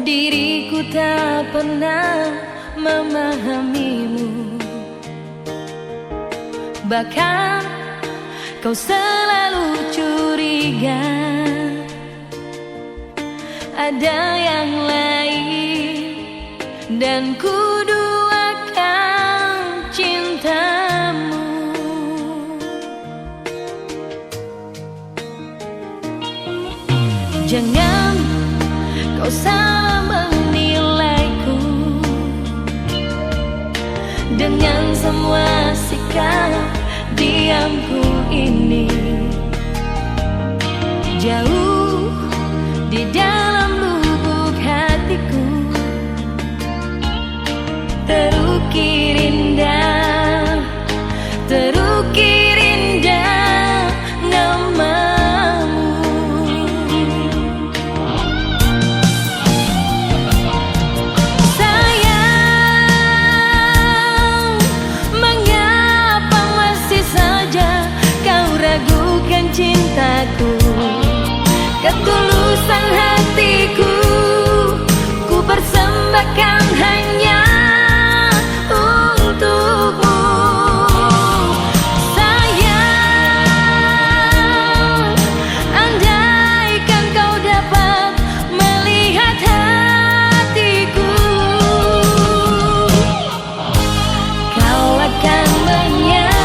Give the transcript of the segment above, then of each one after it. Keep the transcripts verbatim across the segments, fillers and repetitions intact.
Diriku tak pernah memahamimu, bahkan kau selalu curiga ada yang lain, dan ku duakan cintamu. Jangan kau salah menilaiku dengan semua sikap diamku ini. Jauh di dalam lubuk hatiku terukir indah, terukir indah namamu. Sayang, mengapa masih saja kau ragukan cintaku? Ketulusan hatiku ku persembahkan hanya untukmu. Sayang, andaikan kau dapat melihat hatiku, kau akan menyadari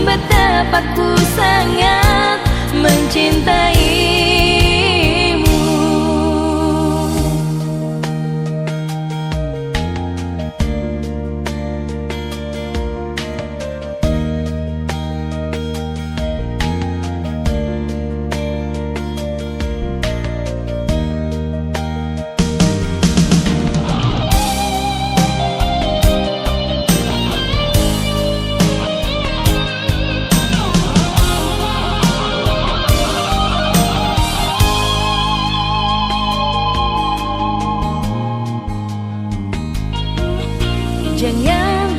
betapa ku sangat mencintaimu. Jangan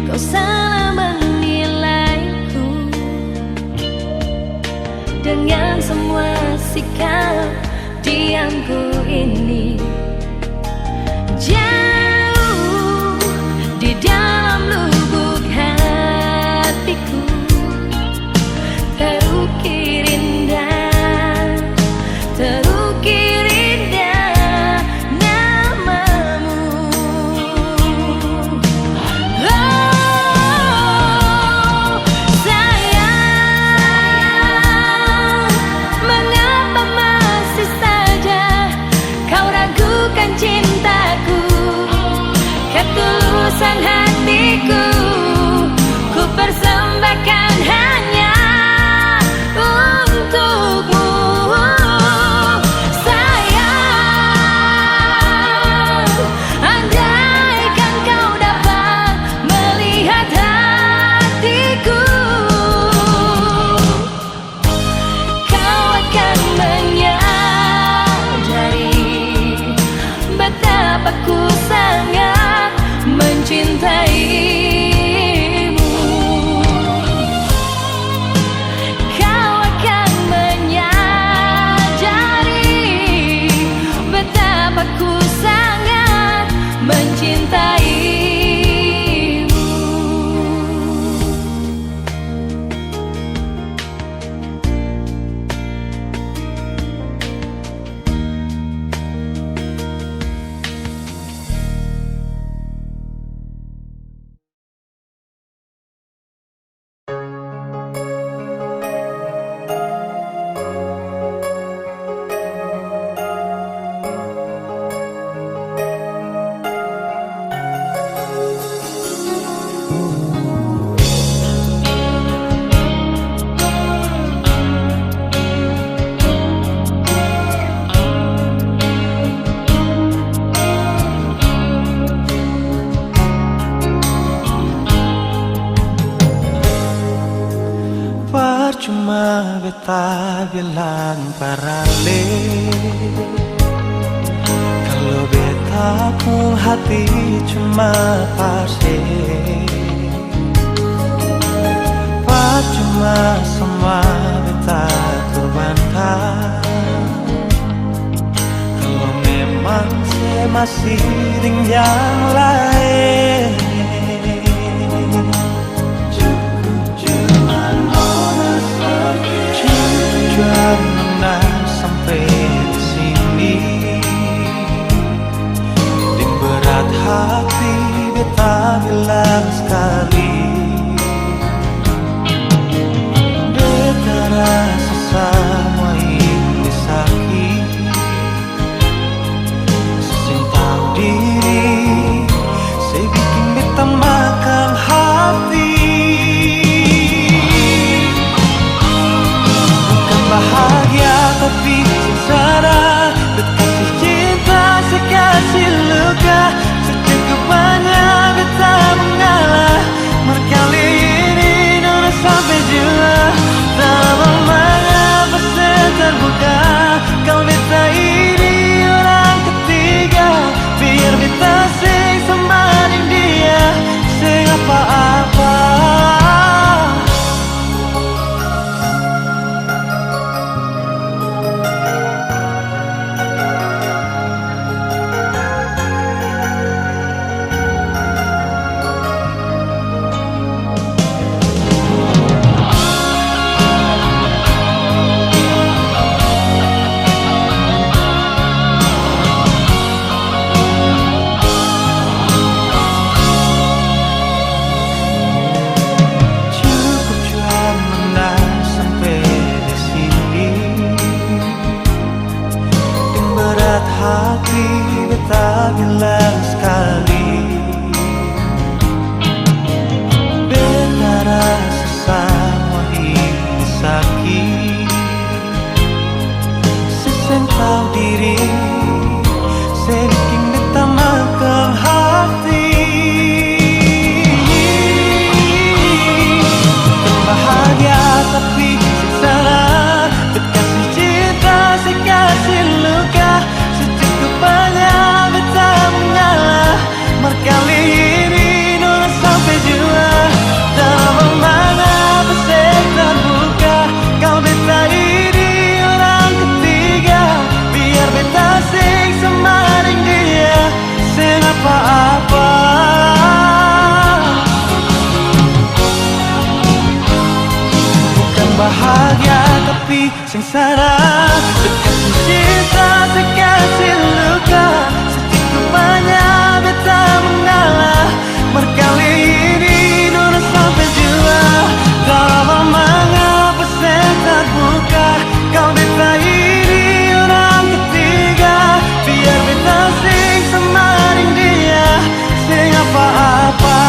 kau salah menilaiku dengan semua sikap diamku ini. Jauh di dalam lubuk hatiku terukir indah, terukir indah namamu. Oh, sayang, mengapa masih saja kau ragukan cintaku? Ketulusan hatiku ku persembahkan hanya untukmu. Sayang, andaikan kau dapat melihat hatiku, kau akan menyadari betapa ku sangat mencintaimu. Kau akan menyadari betapa ku sangat mencintaimu. Parcuma beta bilang parale, kalo beta pung hati cuma par se. Parcuma samua beta korbankan, Masih deng yang laeng. Cukup jua nona sampe, cukup jua nona sampe di sini. Deng berat hati beta bilang skali, beta rasa samua ini saki. Seng tau diri, se biking beta makang hati. Bukan bahagia tapi sengsara, beta kasih cinta se kasih luka, se cukup banya beta mengalah. Mar kali ini nona sampe jua, tara bagemar apa se terbuka. Kal beta ini orang ketiga, biar beta seng sama deng dia, seng apa-apa. Cukup jua nona sampe di sini. Deng berat hati beta bilang skali, beta rasa samua ini saki. Se seng tau diri, se biking beta makang hati. Bukan bahagia tapi sengsara, beta kasih cinta, se kasih luka, se cukup banya beta mengalah. Mar kali ini nona sampe jua, tara bagemar apa se terbuka. Kal beta ini orang ketiga, biar beta seng sama deng dia, seng apa-apa. Bukan bahagia tapi sengsara, se kasih cinta, se kasih luka, se cukup banya beta mengalah. Mar kali ini nona sampe jua, tara bagemar apa se terbuka. Kal beta ini orang ketiga, biar beta seng sama deng dia, seng apa-apa.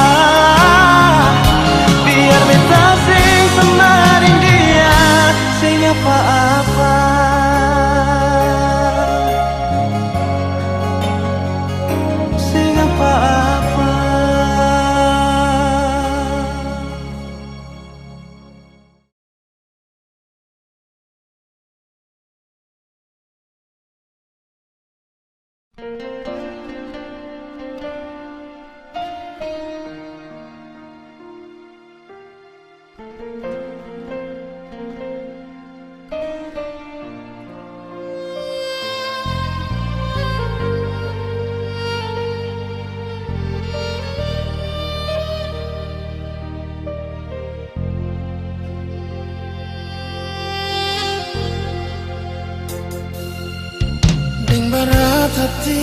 Biar beta seng sama deng dia, seng apa-apa. Seng apa-apa. Deng berat hati,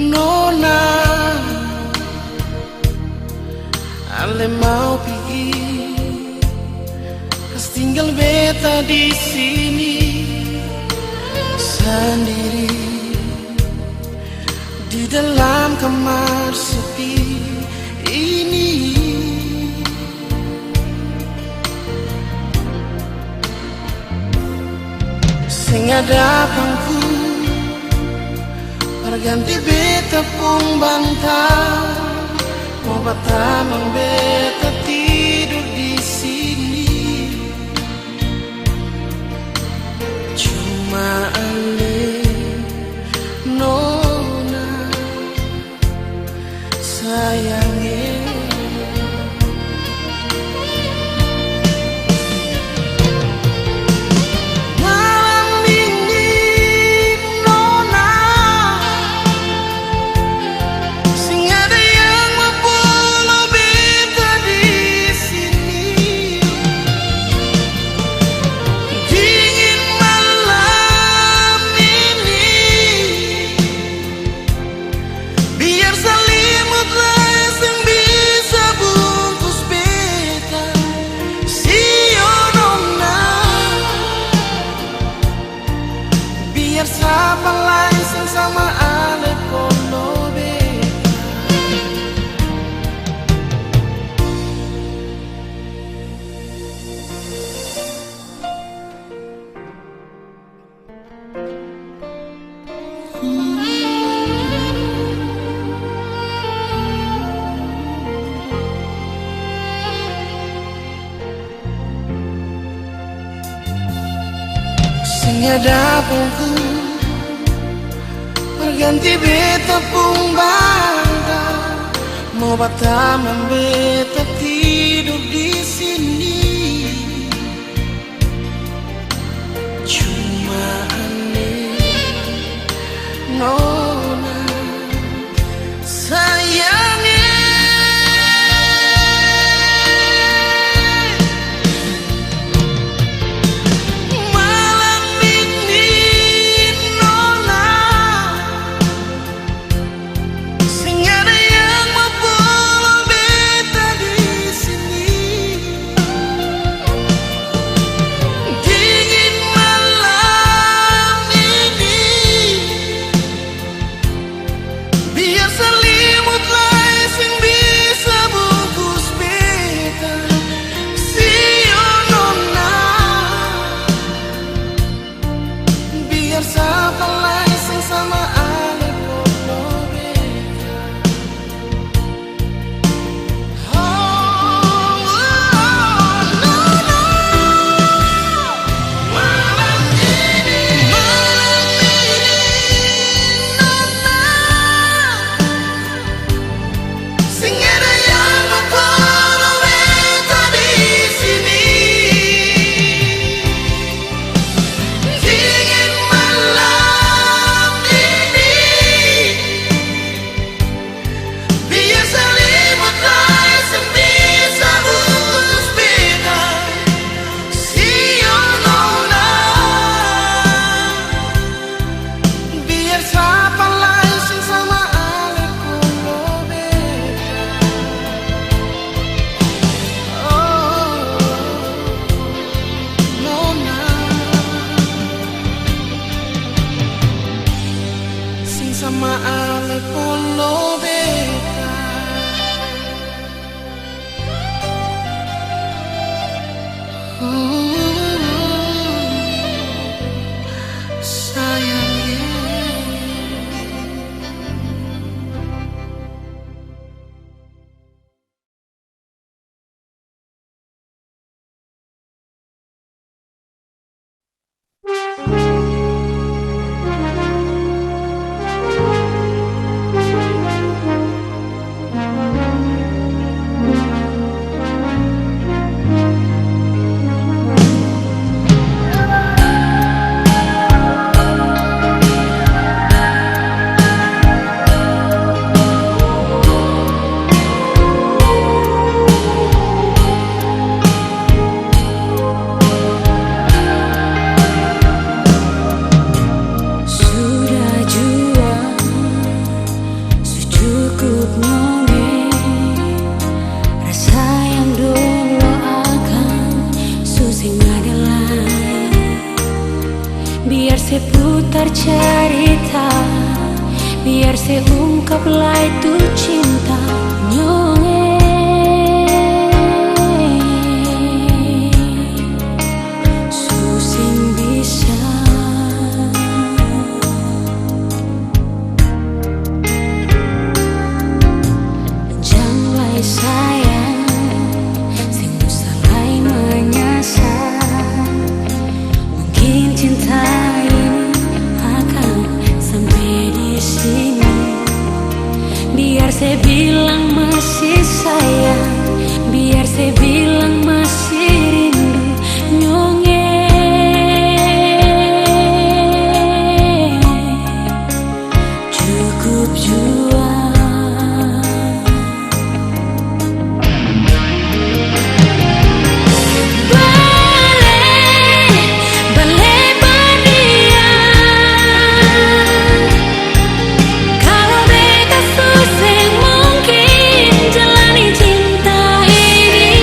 nona, ale mau pigi, kas tinggal beta di sini sandiri. Di dalam kamar sepi ini, seng ada pangku par ganti beta pung bantal, mo batamang beta tidur di sini. Cuma ale nona sayang e. Malam ini nona Seng ada pungku pengganti beta pung banda, mo batamang beta tidur di sini. Cuma aneh, nona sayang e. Malam ini, nona, seng ada yang mo polo beta di sini. Dingin malam ini, biar selimut lai seng bisa bungkus beta. Sio nona. Biar sapa lai seng sama ale polo beta. Oh, no, no. Malam ini, malam ini, nona. Seng ada yang mo polo beta di sini. Dingin malam ini, biar selimut lai seng bisa bungkus beta. Sio nona. Biar sapa lai seng sama ale polo beta. Oh, nona. Seng sama ale polo beta. Sudah jua, su cukup nona e. Rasa yang dolo akang su seng ada lai. Biar se putar carita, biar se ungkap lai tu cinta, nona e, su seng bisa. Jang lai sayang, seng usah lai manyasal. Mungkin cinta ini akan sampe di sini. Biar se bilang masih sayang, biar se bilang masih rindu, nona e. Cukup jua. Baleh, baleh berdiam. Kalo beta su seng mungkin jalani cinta ini.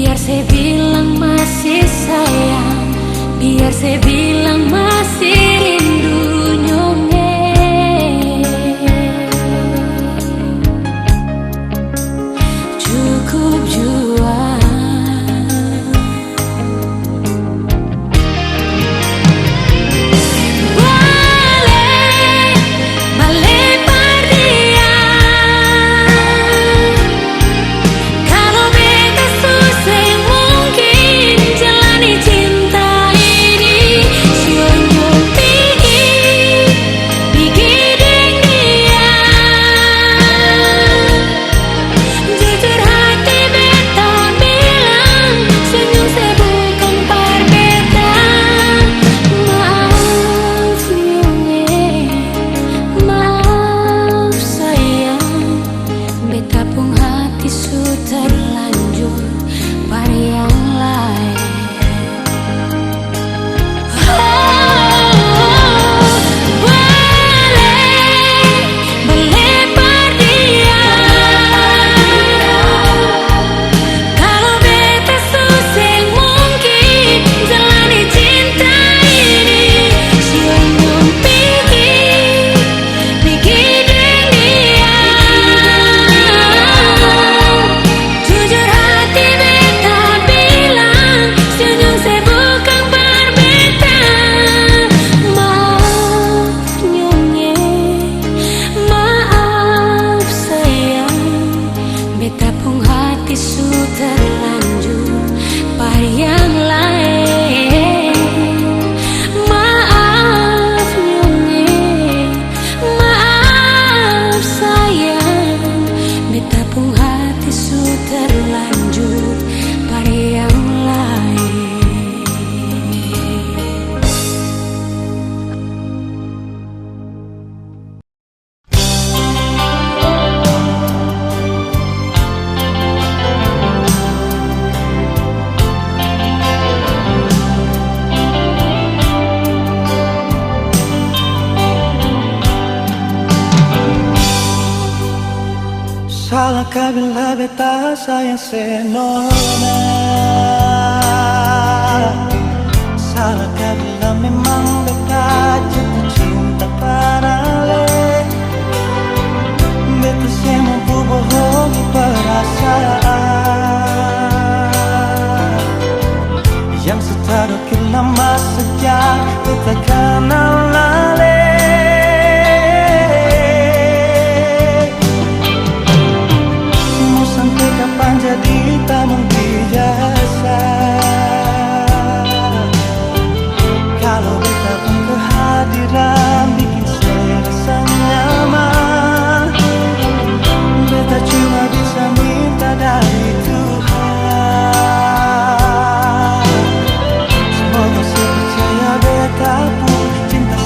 Biar se bilang masih sayang, biar se bilang masih rindu, nyong e, cukup jua. Boleh, boleh par dia. Kalo beta su seng mungkin jalani cinta ini, siap nyong pigi, pigi deng dia. Jujur hati beta bilang, senyum se bukang par beta. Maaf, nyong e, maaf, sayang. Beta pung hati su terlanjur par yang laen. Oh, boleh, boleh par dia. Kalo beta su seng mungkin jalani cinta ini, siap nyong pigi, pigi deng dia. Jujur hati beta bilang, senyum se bukang par beta. Maaf, nyong e, maaf, sayang. Beta pung hati su terlanjur par yang laen. Maaf, nyong e, maaf, sayang. Beta pung hati su terlanjur par yang laen. Salah ka bila beta sayang se nona? Salah ka bila memang beta jatuh cinta parale? Beta se mampu bohongi perasaan yang su taruh Lama sajak beta kanal ale. Mo sampe kapan jadi tamang biasa? Kalo beta pung kehadiran biking seng rasa nyaman, beta cuma bisa minta dari Tuhan. Semoga se percaya beta pung cinta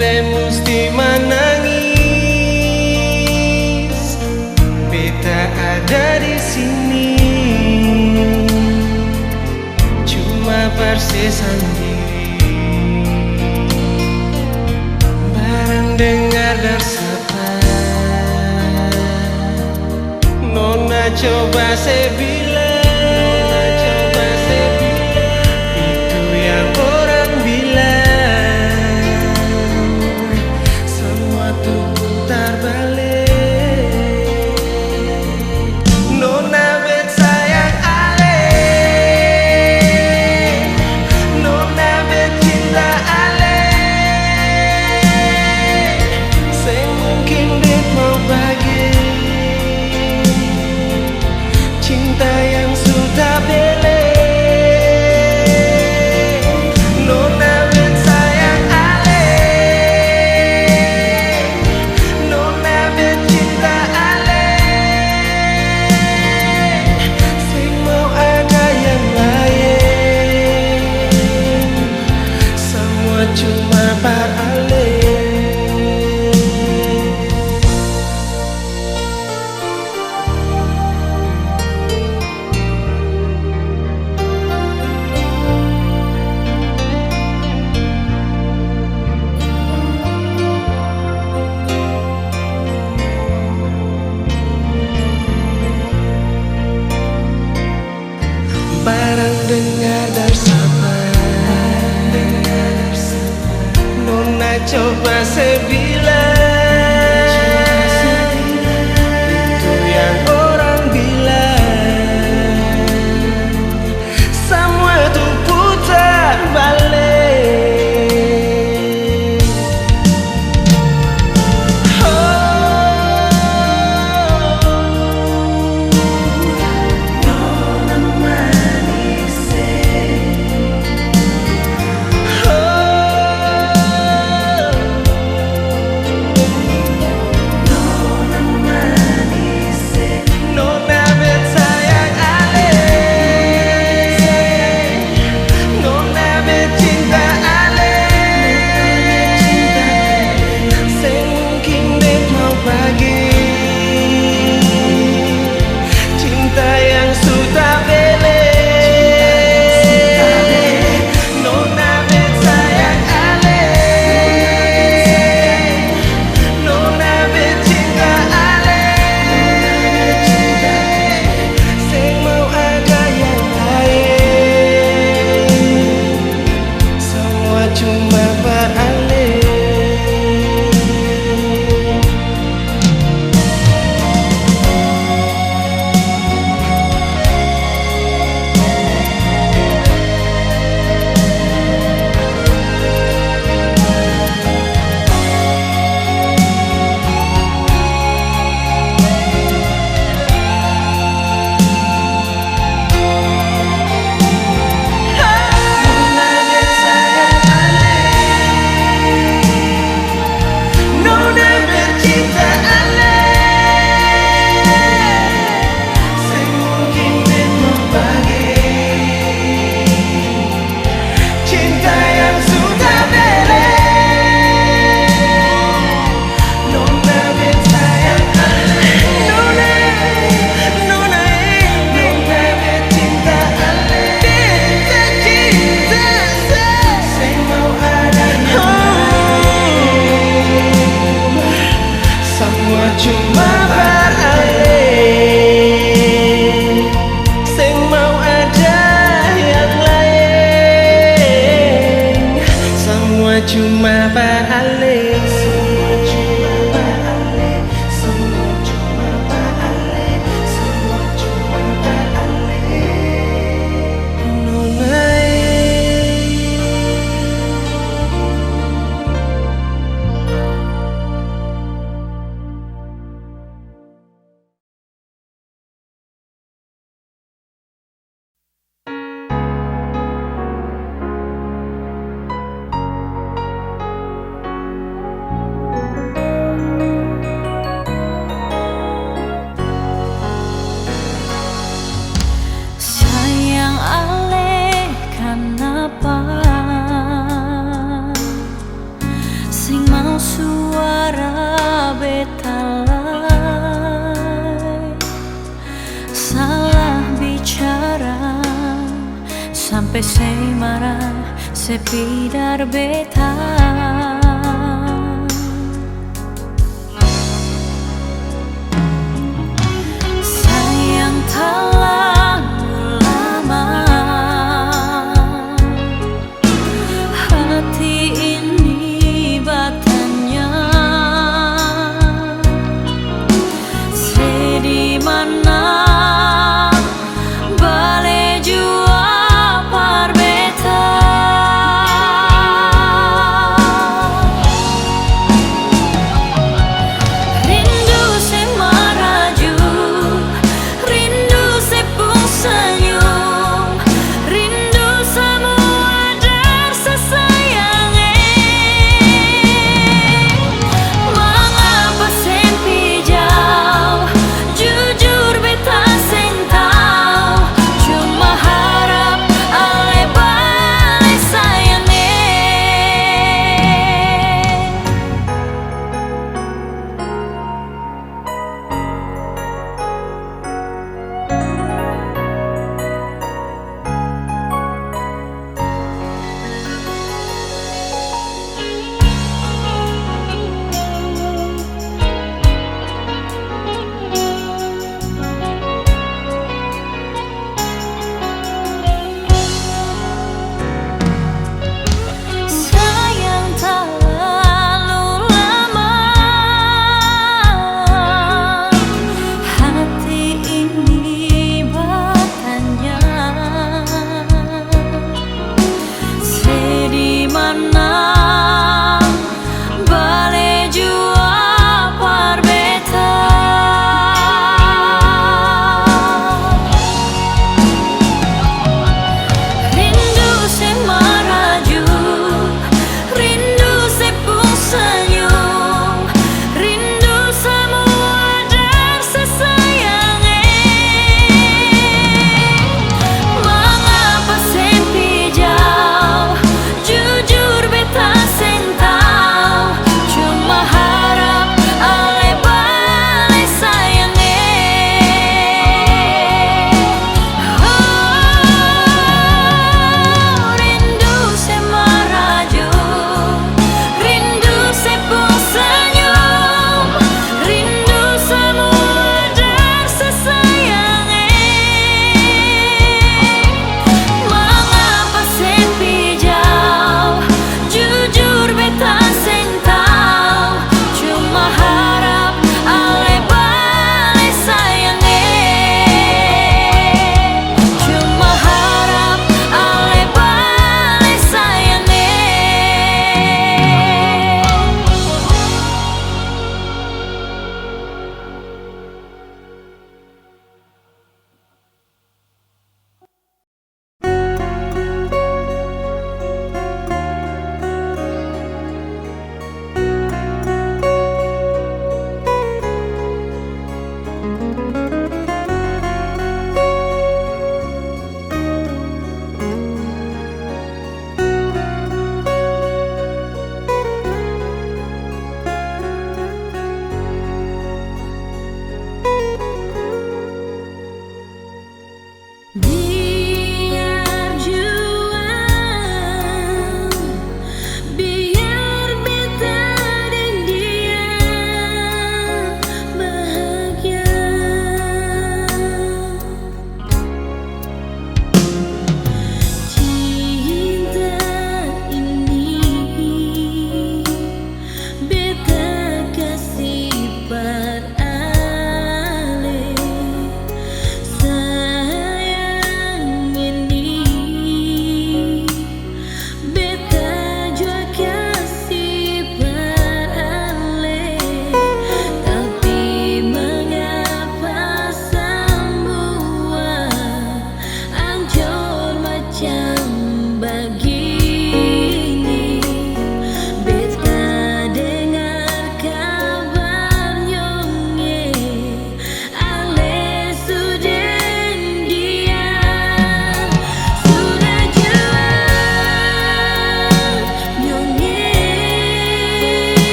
Beta musti manangis, beta ada di sini, cuma par se sandiri. Barang dengar dar sapa, nona coba se bilang, nona coba se bilang, itu yang orang bilang, samua tu putar bale. Nona bet sayang ale, nona bet cinta ale, seng mungkin bet mau page. Cinta yang su tabele, nona bet sayang ale, nona bet cinta ale, seng mau ada yang laeng, samua cuma par ale. Barang dengar dar sapa, nona coba se bilang, itu yang orang bilang, samua tu putar bale. Nona bet sayang ale, nona bet cinta ale, seng mungkin bet mau page. Cinta yang su tabele, nona bet sayang ale, nona bet cinta ale, seng mau ada yang laeng, samua cuma par ale. Nona bercinta ale, seng mungkin memang page. Cinta yang su tabele. Nona bet sayang ale. Nona, nona, eh. Nona bet cinta ale. Cinta, cinta, seng mau ada yang laeng. Samua cuma par ale. Seng mau ada yang laeng. Samua cuma par ale. Samua cuma par ale. Samua cuma par ale. Samua cuma par ale. Nona e. Se mara, se pidar beta. Sayang talalu lama hati ini batanya, se di mana bale jua par beta.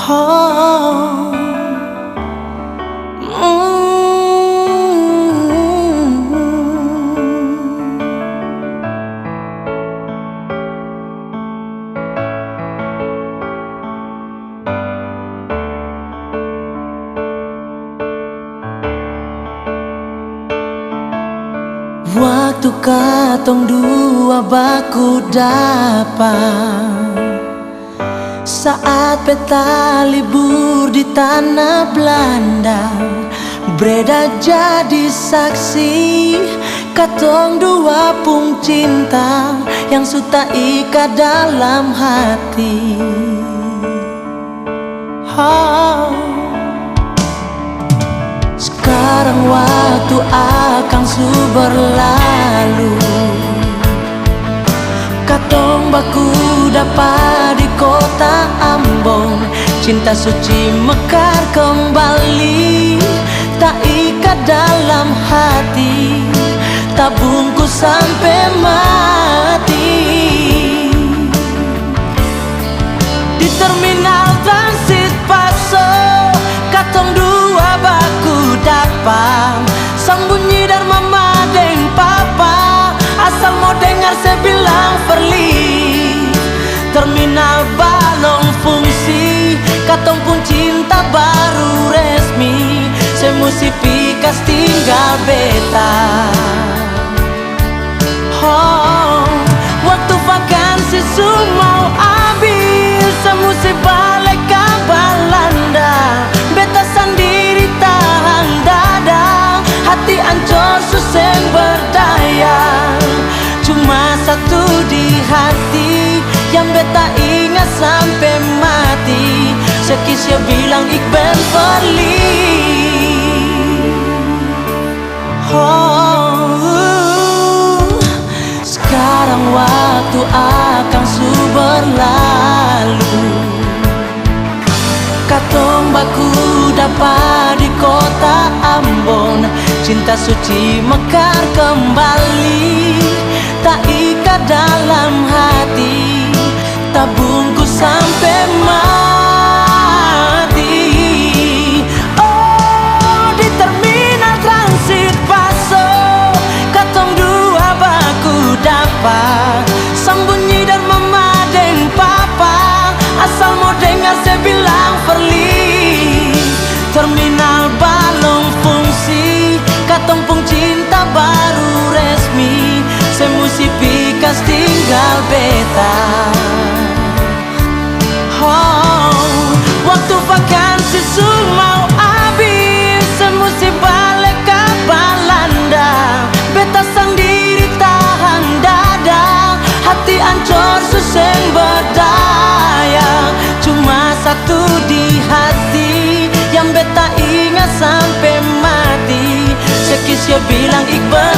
Oh. Mm. Waktu katong dua baku dapa, saat beta libur di tana Blanda, Breda jadi saksi katong dua pung cinta yang su taikat dalam hati. Ha. Skarang waktu akang su berlalu, katong baku dapa di kota Ambon, cinta suci mekar kembali, taikat dalam hati, tabungkus sampe mati. Di terminal transit Paso, katong dua baku dapa, sambunyi dari mama deng papa, asal mo dengar se bilang Perlis. Terminal balong fungsi, katong pung cinta baru resmi, se musti pi kas tinggal beta. Ho, waktu vakansi su mau abis, se musti bale ka Balanda. Beta sandiri tahang dada, hati ancor su seng berdaya. Cuma satu di hati yang beta inga sampe mati, se kisia bilang Iqbal Perlis. Oh, skarang waktu akang su berlalu, katong baku dapa di kota Ambon, cinta suci mekar kembali, taikat dalam hati, tabungkus sampe mati. Oh, di terminal transit Paso, katong dua baku dapa, sambunyi dari mama deng papa, asal mo dengar se bilang Perlis. Terminal balong fungsi, katong pung cinta baru resmi, se musti pi kas tinggal beta. Ho, waktu vakansi su mau abis, se musti bale ka Balanda. Beta sandiri tahang dada, hati ancor su seng berdaya. Cuma satu di hati yang beta inga sampe mati, se kisia bilang Iqbal